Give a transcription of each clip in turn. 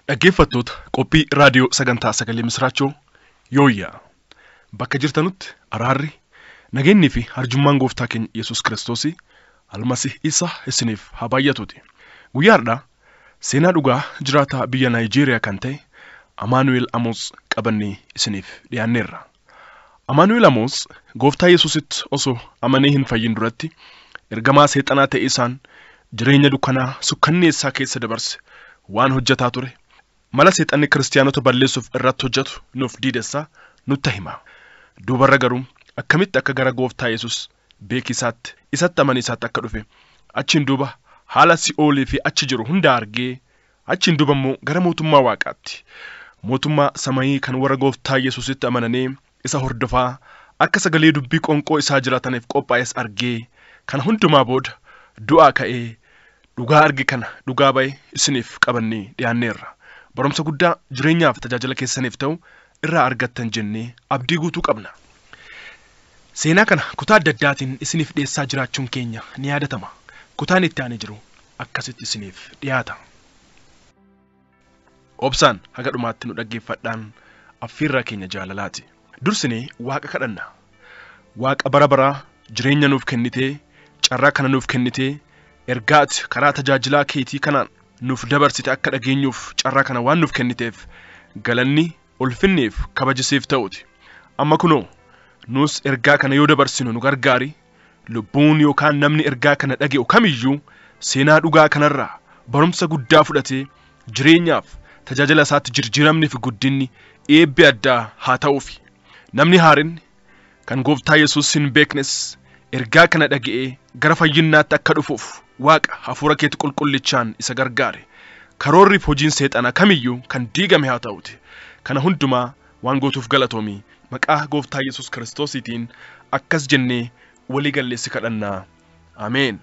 Dhaggeeffattoota qophii raadiyoo sagantaa sagalee misraachoo yooyyaa bakka jirtanutti araarri nageenyii fi arjummaan gooftaa keenya Yesuus Kiristoos almasih isa isiniif haa baay'atuuti. Guyyaa har'aa seenaa dhugaa jiraataa biyya Naayijeeriyaa kan ta'e Amaanu'el Amoos qabannee isiniif dhiyaanneerra. Amaanu'el Amoos gooftaa Yesuusitti osoo amanee hin fayyin duratti ergamaa seexanaa ta'e isaan jireenya dukkanaa sukkanneessaa keessa dabarse waan hojjetaa ture. Mala seexanni kiristaanota balleessuuf irratti hojjetu nuuf diidessaa nutti hima. Duubarra garuu akkamitti akka gara gooftaa Yesuus beekisaatti isatti amaniisaatti akka dhufe achiin duuba haala si'oolii fi achi jiru hunda argee achiin duuba immoo gara mootummaa waaqaatti mootummaa samayii kan warra gooftaa Yesuusitti amananii isa hordofaa akka sagalee dubbii qonqoo isaa jiraataniif qophaa'es argee kan hundumaa booda du'aa ka'ee dhugaa arge kana dhugaa ba'e isiniif qabannee dhiyaanneerra. Barumsa guddaa jireenyaaf tajaajila keessaniif ta'u irraa argattan jennee abdii guutuu qabna. Seenaa kana kutaa adda addaatiin isiniif dhiyeessaa jiraachuun keenya ni yaadatama. Kutaan itti aanee jiru akkasitti isiniif dhiyaata. Obsaan haga dhumaatti nu dhaggeeffadhaan affiirraa keenya jaalalaati. Dursinee Waaqa kadhanna. Waaqa bara baraa jireenya nuuf kennitee, carraa kana nuuf kennitee, ergaa ati karaa tajaajilaa keetii kanaan nuuf dabarsite akka dhageenyuuf carraa kana waan nuuf kenniteef galanni ulfinniif kabajisiif ta'uti. Amma kunoo nus ergaa kana yoo dabarsinu nu gargaari. Lubbuun yookaan namni ergaa kana dhaga'u kamiyyuu seenaa dhugaa kanarraa barumsa guddaa fudhatee jireenyaaf tajaajila isaatti jijjiiramni fi guddinni eebbi addaa haa ta'uufi. Namni haarinni kan gooftaa Yesuus hin beeknes ergaa kana dhaga'ee gara fayyinnaatti akka dhufuuf Waaqa hafuura keetti qulqullichaan isa gargaare. Karoorriif hojiin seexanaa kamiyyuu kan diigame haa ta'uti. Kana hundumaa waan gootuuf galatoomii maqaa gooftaa Yesuus Kiristoosiitiin akkas jennee walii galleessi kadhannaa. Ameen.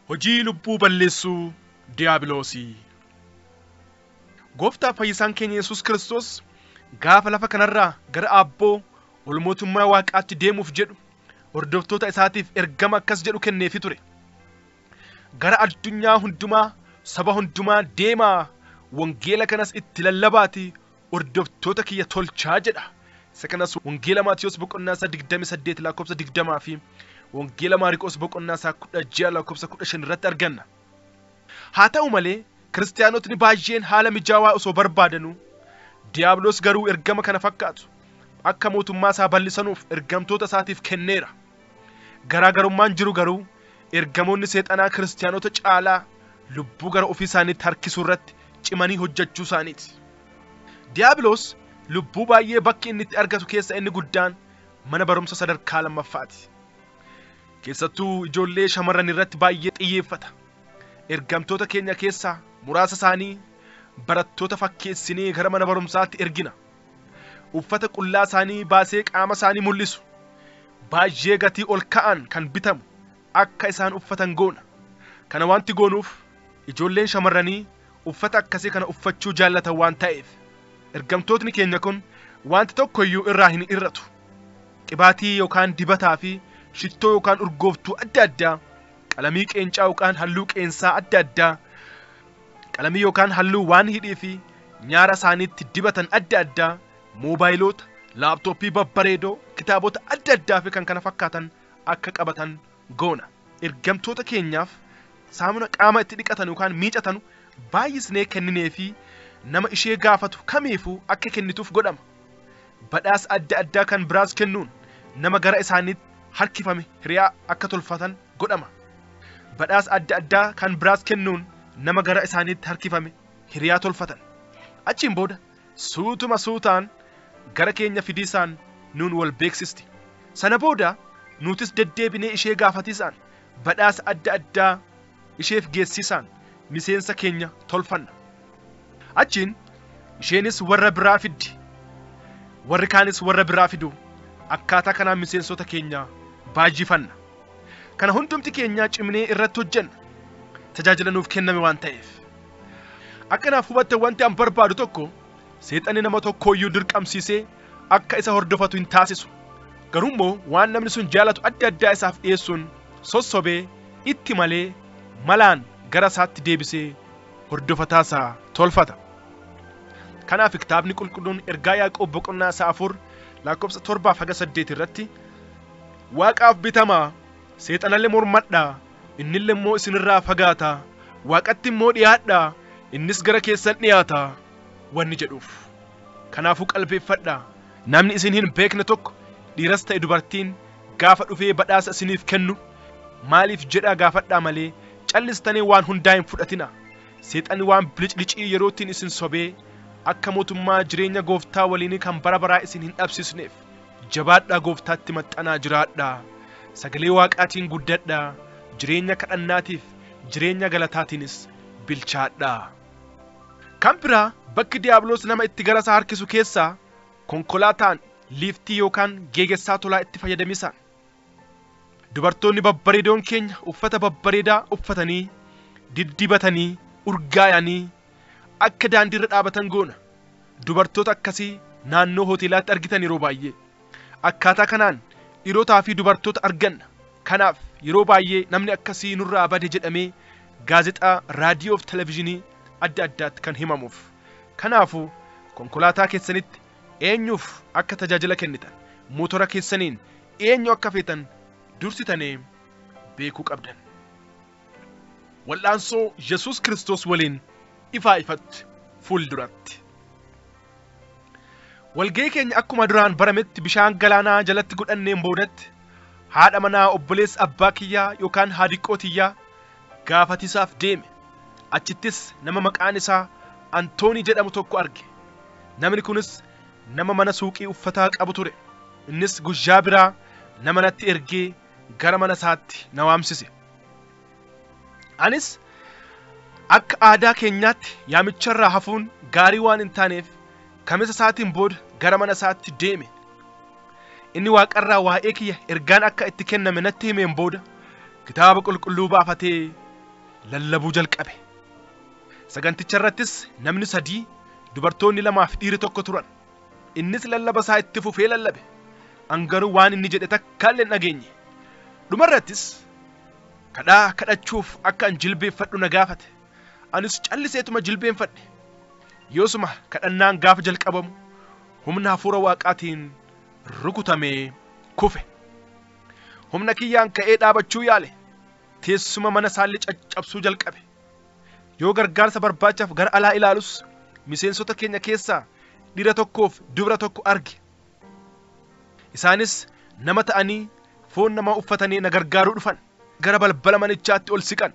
Hojii lubbuu balleessuu Diiyaabiloosii. Gooftaa fayyisaan keenya Yesuus Kiristoos gaafa lafa kanarraa gara aabboo ol mootummaa waaqaatti deemuuf jedhu hordoftoota isaatiif ergama akkas jedhu kenneefi ture. Gara addunyaa hundumaa saba hundumaa deemaa wangeela kanas itti lallabaati hordoftoota kiyya tolchaa jedha. Isa kanas wangeela Maatiyos boqonnaa isaa 28 lakkoofsa 20 fi wangeela Maarqos boqonnaa isaa 16 lakkoofsa 15 irratti arganna. Haa ta'u malee kiristaanotni baay'een haala mijaawaa osoo barbaadanuu Diiyaabiloos garuu ergama kana fakkaatu akka mootummaa isaa bal'isanuuf ergamtoota isaatiif kenneera. Garaagarummaan jiru garuu ergamoonni seexanaa kiristaanota caalaa lubbuu gara ofii isaaniitti harkisuu irratti cimanii hojjechuu isaaniiti. Diiyaabiloos lubbuu baay'ee bakki inni itti argatu keessa inni guddaan mana barumsa sadarkaa lammaffaati. Keessattuu ijoollee shamarran irratti baay'ee xiyyeeffata. Ergamtoota keenya keessaa muraasa isaanii barattoota fakkeessinee gara mana barumsaatti ergina. Uffata qullaa isaanii baasee qaama isaanii mul'isu. Baay'ee gatii ol ka'an kan bitamu akka isaan uffatan goona. Kana wanti goonuuf ijoolleen shamarranii uffata akkasii kana uffachuu jaallatan waan ta'eef ergamtootni keenya kun wanti tokko iyyuu irraa hin irratu. Qibaatii yookaan dibataa fi shittoo yookaan urgooftuu adda addaa, qalamii qeencaa yookaan halluu qeensaa adda addaa, qalamii yookaan halluu waan hidhii fi nyaara isaaniitti dibatan adda addaa, moobaayiloota, laaptooppii babbareedoo, kitaabota adda addaa fi kan kana fakkaatan akka qabatan goona. Ergamtoota keenyaaf saamuna qaama itti dhiqatan yookaan miicatan baay'isnee kenninee fi nama ishee gaafatu kamiifuu akka kennituuf godhama. Badhaasa adda addaa kan biraas kennuun nama gara isaaniitti harkifame hiriyaa akka tolfatan godhama. Badhaasa adda addaa kan biraas kennuun nama gara isaaniitti harkifame hiriyaa tolfatan. Achiin booda suutuma suutaan gara keenya fidiisaan nuun wal beeksisti. Sana booda nutis deddeebinee ishee gaafatisaan badhaasa adda addaa isheef geessisaan miseensa keenya tolfanna. Achiin isheenis warra biraa fiddi. Warri kaanis warra biraa fidu. Akkaataa kanaan miseensota keenya baay'ifanna. Kana hundumti keenya cimnee irratti hojjenna. Tajaajila nuuf kenname waan ta'eef. Akkanaaf hubatte wanti an barbaadu tokko seexanni nama tokkooyyuu dirqamsiisee akka isa hordofatu hin taasisu. Garuu immoo waan namni sun jaalatu adda addaa isaaf dhiyeessuun sossobee itti malee malaan gara isaatti deebisee hordofataa isaa tolfata. Kanaaf kitaabni qulqulluun ergaa Yaaqoob boqonnaa isaa 4 lakkoofsa 7 haga 8 irratti Waaqaaf bitamaa, seexanallee mormadhaa, innillee immoo isinirraa fagaataa, Waaqatti immoo dhiyaadhaa, innis gara keessan dhiyaataa wanni jedhuuf. Kanaafuu qalbeeffadhaa, namni isin hin beekne tokko dhiiras ta'e dubartiin gaafa dhufee badhaasa isiniif kennu maaliif jedhaa gaafadhaa malee callistanii waan hundaa hin fudhatina. Seexanni waan biliclicii yerootiin isin sobee akka mootummaa jireenya gooftaa waliin kan bara baraa isin hin dhabsisneef jabaadhaa, gooftaatti maxxanaa jiraadhaa, sagalee waaqaatiin guddadhaa, jireenya kadhannaatiif jireenya galataatiinis bilchaadhaa. Kan biraa bakki diiyaabiloos nama itti gara isaa harkisu keessaa konkolaataan liiftii yookaan geegessaa tolaa itti fayyadamisa. Dubartoonni babbareedoon keenya uffata babbareedaa uffatanii diddibatanii urgaayanii akka daandiirra dhaabatan goona. Dubartoota akkasii naannoo hoteelaatti argitan yeroo baay'ee. Akkaataa kanaan dhiirotaa fi dubartoota arganna. Kanaaf yeroo baay'ee namni akkasii nurraa bade jedhamee gaazexaa, raadiyoo fi televezyiinii adda addaatti kan himamuuf. Kanaafuu konkolaataa keessanitti eenyuuf akka tajaajila kennitan, motora keessaniin eenyu akka feetan dursitanii beekuu qabdan. Wal'aansoo Yesuus Kiristoos waliin ifaa ifatti fuulduratti. Walga'ii keenya akkuma duraan barametti bishaan galaanaa jalatti godhanneen boodatti haadha manaa obboleessa abbaa kiyyaa yookaan haadhiqqoo tiyyaa gaafatisaaf deeme. Achittis nama maqaan isaa Antoonii jedhamu tokko arge. Namni kunis nama mana suuqii uffataa qabu ture. Innis guyyaa biraa nama natti ergee gara mana isaatti na waamsise. Anis akka aadaa keenyaatti yaamicharraa hafuun gaarii waan hin taaneef kamisa isaatiin booda gara mana isaatti deeme. Inni waaqarraa waa'ee kiyya ergaan akka itti kenname natti himeen booda kitaaba qulqulluu baafatee lallabuu jalqabe. Saganticha irrattis namni 3 dubartoonni 2 fi dhiirri 1 turan. Innis lallaba isaa itti fufee lallabe. An garuu waan inni jedhe takkaallee hin dhageenye. Dhumarrattis kadhaa kadhachuuf akka an jilbeeffadhu na gaafate. Anis calliseetuma jilbeenfadhe. Yoosuma kadhannaan gaafa jalqabamu humna hafuura waaqaatiin rukutamee kufe. Humna kiyyaan ka'ee dhaabachuu yaale. Teessuma mana isaallee caccabsuu jalqabe. Yoo gargaarsa barbaachaaf gara alaa ilaalus miseensota keenya keessaa dhiira tokkoof dubra tokko arge. Isaanis nama ta'anii foon namaa uffatanii na gargaaruu dhufan. Gara balbala manichaatti ol siqan.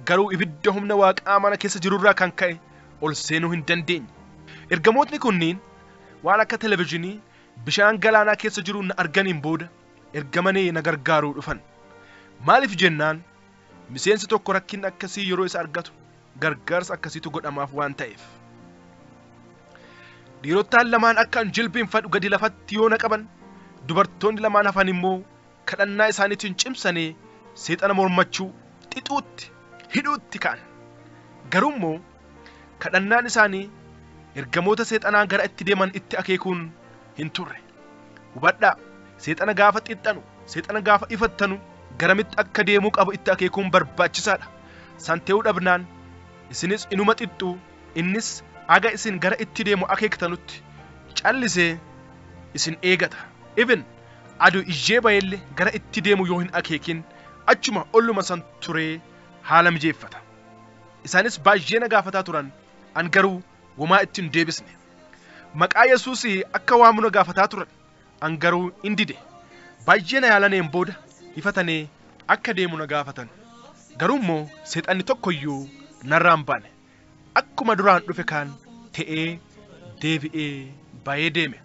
Garuu ibidda humna waaqaa mana keessa jirurraa kan ka'e ol seenuu hin dandeenye. Ergamootni kunniin waan akka televezyiinii bishaan galaanaa keessa jiru na arganiin booda ergamanii na gargaaruu dhufan. Maaliif jennaan miseensi tokko rakkinni akkasii yeroo isa argatu gargaarsa akkasiitu godhamaaf waan ta'eef. Dhiirottaan lamaan akka an jilbeenfadhu gadi lafatti yoo na qaban, dubartoonni lamaan hafan immoo kadhannaa isaaniitiin cimsanii seexana mormachuu xixuutti hidhuutti ka'an. Garuu immoo kadhannaan isaanii ergamoota seexanaa gara itti deeman itti akeekuun hin turre. Hubadhaa, seexana gaafa xixxanu, seexana gaafa ifattanu garamitti akka deemuu qabu itti akeekuun barbaachisaadha. Sante'uu dhabnaan isinis inuma xixxu, innis aga isin gara itti deemu akeektanutti callisee isin eegata. Even aduu ijjee ba'ellee gara itti deemu yoo hin akeekin achuma olluma san turee haala mijeeffata. Isaanis baay'ee na gaafataa turan, an garuu womaa itti hin deebisne. Maqaa Yesuus akka waamu na gaafataa turan, an garuu hin dide. Baay'ee na yaalaneen booda ifatanii akka deemu na gaafatan. Garuu immoo seexanni tokkoyyuu narraa hin baane. Akkuma duraan dhufe kaan ta'ee deebi'ee ba'ee deeme.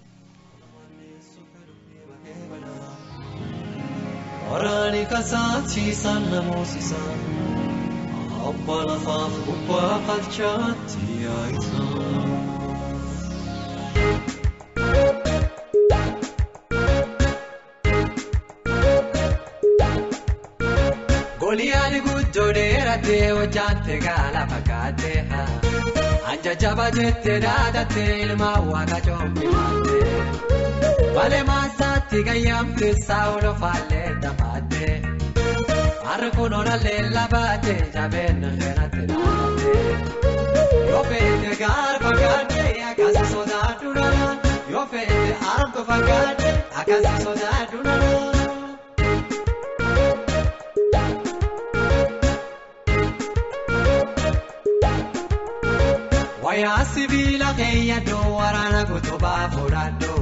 Waraani kasaachiisaan namoosisa. Abbaa lafaaf gubbaa qalchaatti yaa'isa. Goliyaani guddoo dheeratee hojjaatte gaala fakkaatee haa. Anjajjaba jettee dhaadattee ilma waaqa coombifaatte. Malee maasaatti gayyamte saawulo faallee taphatte. Harri kun onallee labaate jabeen keenatti dhaabate. Yoo feete gaara fagaadhe akkasi sodaadhu nana. Yoo feete arba fagaadhe akkasi sodaadhu nana. Wayaa sibiila keeyyadhu waraana kutubaa fudhadhu.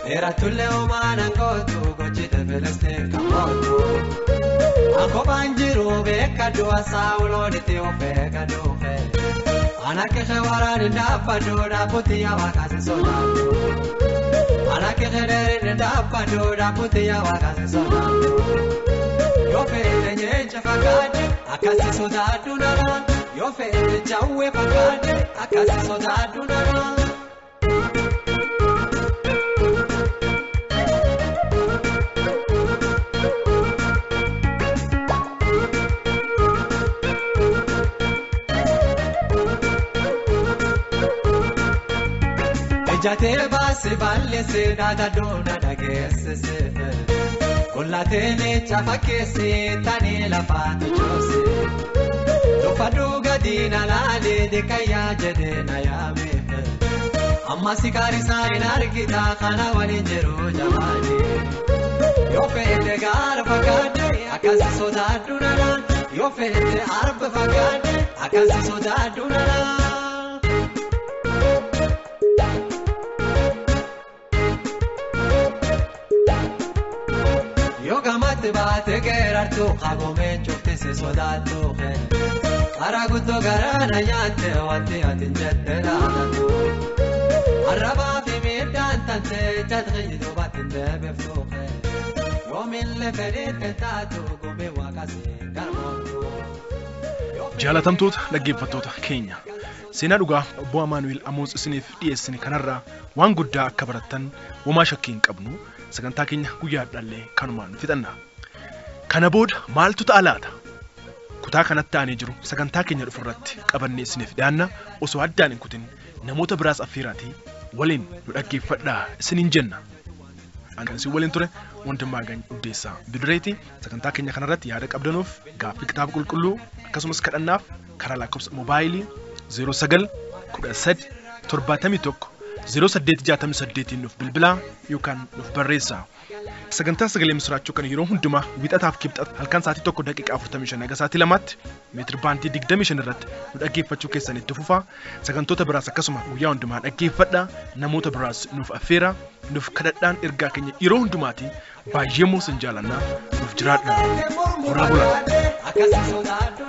Dheeratullee homaan angootu gochite filistiin kan mootu. Akkobaan jiru beekadhu saawuloon itti of eegadhu. Ana keessa waraanni dhaabbadhu dhaabbutti yaa kaase sodaadhu. Ana keessa dheerinni dhaabbadhu dhaabbutti yaa kaase sodaadhu. Yoo feete nyeecha fakkaate akkasi sodaadhu nana. Yoo feete jawwee fakkaate akkasi sodaadhu nana. Ejjatee baasii balleessee dhaadadhoo na dhageessise. Gollatee leenca fakkeessee tanii lafaa tuchoose. Dhuunfadhuu gadi na laalee dhiqayyaa jedhee na yaame. Amma sikaarisaa hin argita kana waliin jiru jabaane. Yoo feete gaara fakkaate akkasi sodaadhu nana. Yoo feete arba fakkaate akkasi sodaadhu nana. Baatee geerartuu qaboomee cuftisi sodaattu karaa guddoo garaana nyaatte wanti ati jette laatatu arrabaa fi miidhaan tantee jalqii duubatti hin deebiftu yoomillee fedhiitti taatu gumii waaqasii garboomtu. Jaalatamtoota dhaggeeffattoota keenya seenaa dhugaa obbo Amaanu'el Amoos isiniif dhiyeessine kanarraa waan guddaa akka barattan homaa shakkii hin qabnu sagantaa keenya guyyaa har'aallee kanumaan fixanna. Kana booda maaltu ta'a laata? Kutaa kanatti aanee jiru sagantaa keenya dhufu irratti qabannee isiniif dhiyaanna osoo addaan hin kutin namoota biraas affeeraatii waliin nu dhaggeeffadhaa isiniin jenna. Ani isin waliin ture Wandimmaagany Uddeessaa Bidireeti. Sagantaa keenya kanarratti yaada qabdanuuf gaaffii kitaaba qulqulluu akkasumas kadhannaaf karaa lakkoofsa moobaayilii 09 13 71 0868 nuuf bilbilaa yookaan nuuf barreessaa. Sagantaa sagalee misiraachuu kan yeroo hundumaa wixataaf kibxata halkan sa'aatii 1:45 hanga sa'aatii 2tti meetir baandii 25 irratti nu dhaggeeffachuu keessan itti fufaa. Sagantoota biraas akkasuma guyyaa hundumaa dhaggeeffadhaa. Namoota biraas nuuf affeeraa, nuuf kadhadhaan ergaa keenya yeroo hundumaati baay'ee moo sin jaalannaa nuuf jiraadhaa. Horaa bulaa.